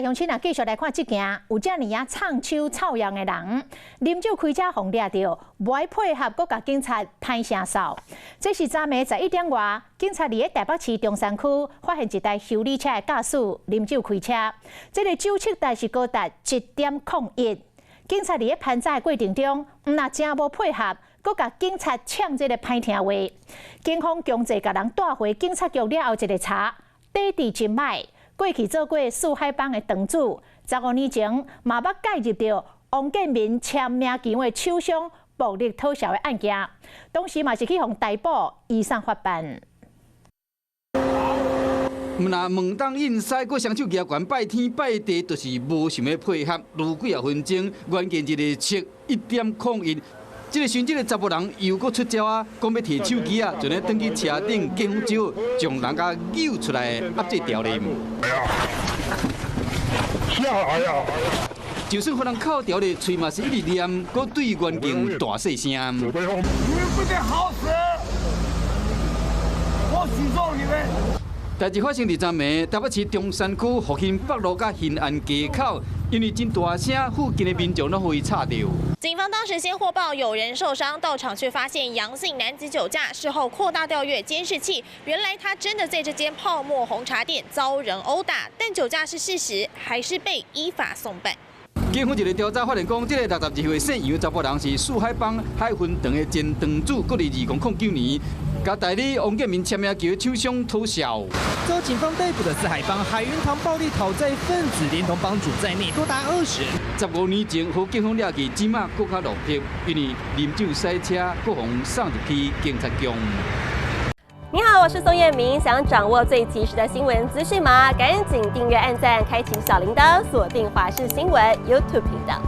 鄉親啊，繼續來看這件有遮爾仔藏手臭樣的人，啉酒開車予掠著，無愛配合，閣共警察歹聲掃。這是昨暝11點外，警察佇咧台北市中山區發現一台修理車的駕駛啉酒開車，這个酒測值是高達1.01。警察佇咧盤查的過程中，毋但誠無配合，閣共警察嗆這个歹聽話。警方強制共人帶回警察局了後，一个查底佇真歹。過去做過四海幫的堂主，15年前嘛捌介入著王建民簽名球的手傷暴力討潲的案件，當時嘛是去予逮捕，移送法辦。毋但門當印西，閣雙手舉懸拜天拜地，就是無想欲配合。攄幾仔分鐘，關鍵一个測1.01。這个時陣，這个查埔人又閣出招啊，講欲提手機啊，就咧轉去車頂，警方只好將人共揪出來壓制牢咧。下呀！就算予人銬牢咧，喙嘛是一直念，閣對袁敬大細聲。你們不得好死！我舉報你們！代誌發生佇昨暝，台北市中山區復興北路佮興安街口，因為真大聲，附近的民眾攏予伊吵著。警方當時先獲報有人受傷，到場卻發現楊姓男子酒駕。事後擴大調閱監視器，原來他真的在這間泡沫紅茶店遭人毆打，但酒駕是事實，還是被依法送辦。警方一个調查發現，講這个62歲姓楊查埔人是四海幫海雲堂的前堂主，閣佇2009年，共代理王建民簽名球手傷討潲。遭警方逮捕的四海幫海雲堂暴力討債分子，連同幫主在內多達20人。15年前，予警方掠去，這馬閣較落魄，因為啉酒駛車，閣予送入去警察局。你好，我是宋燕明，想掌握最及時的新聞資訊嗎？趕緊訂閱、按讚、開啟小鈴鐺，鎖定華視新聞 YouTube 頻道。